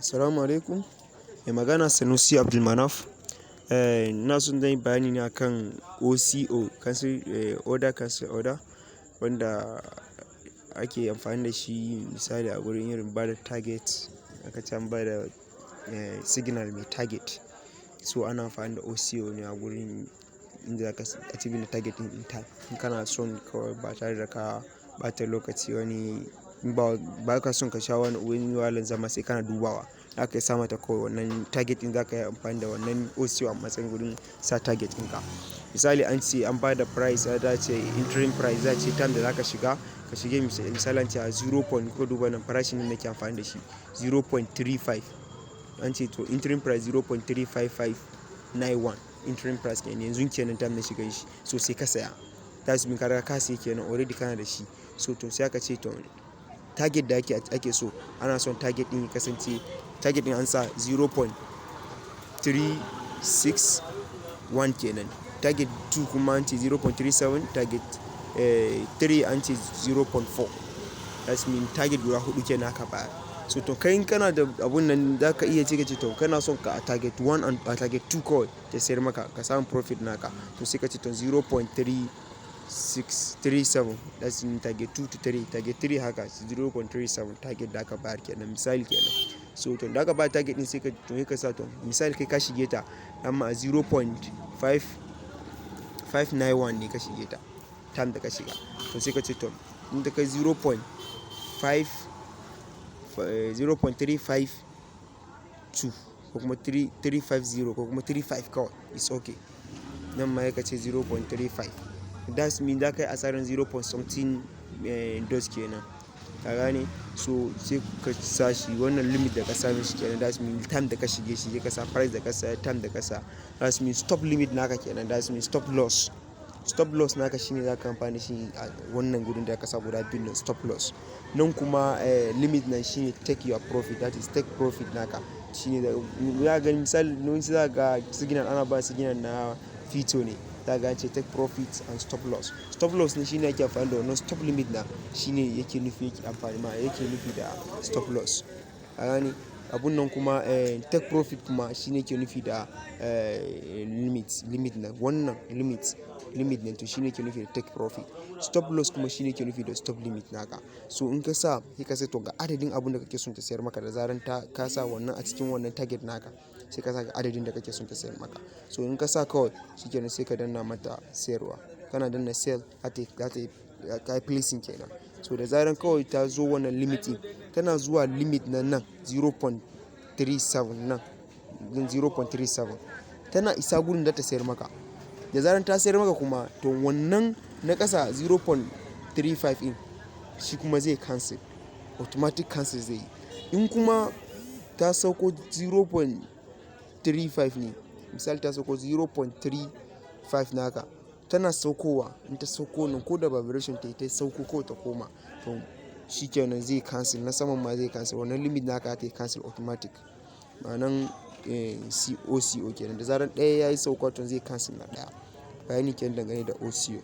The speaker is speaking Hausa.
Assalamu alaikum. Mai magana Sanusi Abdulmanaf. Ina son zan yi bayani ne akan OCO, cancel order, cancel order, wanda ake amfani da shi misali a gurin irin bada target. Aka ce an bada signal mai target. So ana amfani da OCO ne a gurin inda zaka achieving the target ɗin in time. In kana son kawai ba tare da ka ɓata lokaci wani ba, ba ka son ka sha wani wahalan zama sai kana dubawa. Zaka iya sa mata kawai wannan target ɗin, za ka yi amfani da wannan OCO a matsayin gurin sa target ɗinka. Misali, an ce an ba da price, za a ce entering price, za a ce time da za ka shiga, ka shige. Misali, an ce a zero point, ko duba nan farashin da nake amfani da shi, 0.35. An ce to entering price 0.35591, entering price kenan yanzu kenan, time na shigan shi. So sai ka saya. That's mean ka riga ka siya kenan, already kana da shi. So to sai aka ce to target da ake so, ana son target ɗin ya kasance, target ɗin an sa 0.361 kenan. Target 2 kuma an ce 0.37, target 3 an ce 0.4. That's mean target guda huɗu kenan aka bayar. So to kai in kana da abun nan, za ka iya ce ka ce to kana son ka a target 1 and a target 2 kawai ta sayar maka, ka samu profit naka. To sai ka ce to 0.3637, that's mean target 2 to 3, target 3 haka, 0.37 target da aka bayar kenan, misali kenan. So to da aka bayar target ɗin, sai ka to sai ka sa, to misali kai ka shige ta amma a 0.5591 ne ka shige ta, time da ka shiga. To sai ka ce to in ta kai 0.5, 0.352 ko kuma 350 ko kuma 35 kawai, it's okay. Nan ma ka ce 0.35. That's mean za ka yi asaran 0 point something dots kenan. Ka gane? So sai ka sa shi wannan limit da ka same shi kenan. That's mean time da ka shige shi, sai ka sa price da ka saya, time da ka sa. That's mean stop limit naka kenan. That's mean stop loss. Stop loss naka shine za ka amfani shi a wannan gurin da ka sa guda biyun nan, stop loss. Nan kuma limit nan shine take your profit, that is take profit naka. Shine da za ka gani, misali, yawanci za ka ga signal, ana ba signal na fito ne. Za ka ga an ce take profit and stop loss. Stop loss ne shine ake amfani da wannan stop limit na, shine yake nufi, yake amfani ma, yake nufi da stop loss. Ka gane? Abun nan kuma take profit kuma shine yake nufi da limit, limit nan, wannan limit ne, to shine yake nufi da take profit. Stop loss kuma shine yake nufi da stop limit naka. So in ka sa, sai ka sai to ga adadin abun da kake son ta sayar maka da zaran ta ka sa wannan a cikin wannan target naka, sai ka sa adadin da kake son ta sayar maka. So in ka sa kawai, shikenan, sai ka danna mata sayarwa. Kana danna sell, za ta yi ka yi placing kenan. So da zaran kawai ta zo wannan limit ɗin, tana zuwa limit na nan 0.37 nan, 0.37, tana isa gurin da ta sayar maka. Da zaran ta sayar maka kuma, to wannan na ƙasa 0.35 ɗin shi kuma zai cancel, automatic cancel zai yi. In kuma ta sauko 0.35 ne, misali ta sauko 0.35 naka, tana saukowa, in ta sauko nan, ko da vibration ta yi ta sauko ko ta koma, to shikenan, zai cancel. Na saman ma zai cancel, wannan limit naka ta yi cancel automatic. Ma'anan OCO kenan, da zaran ɗaya yayi sauka, to zai cancel na ɗaya. Bayani kenan dangane da OCO.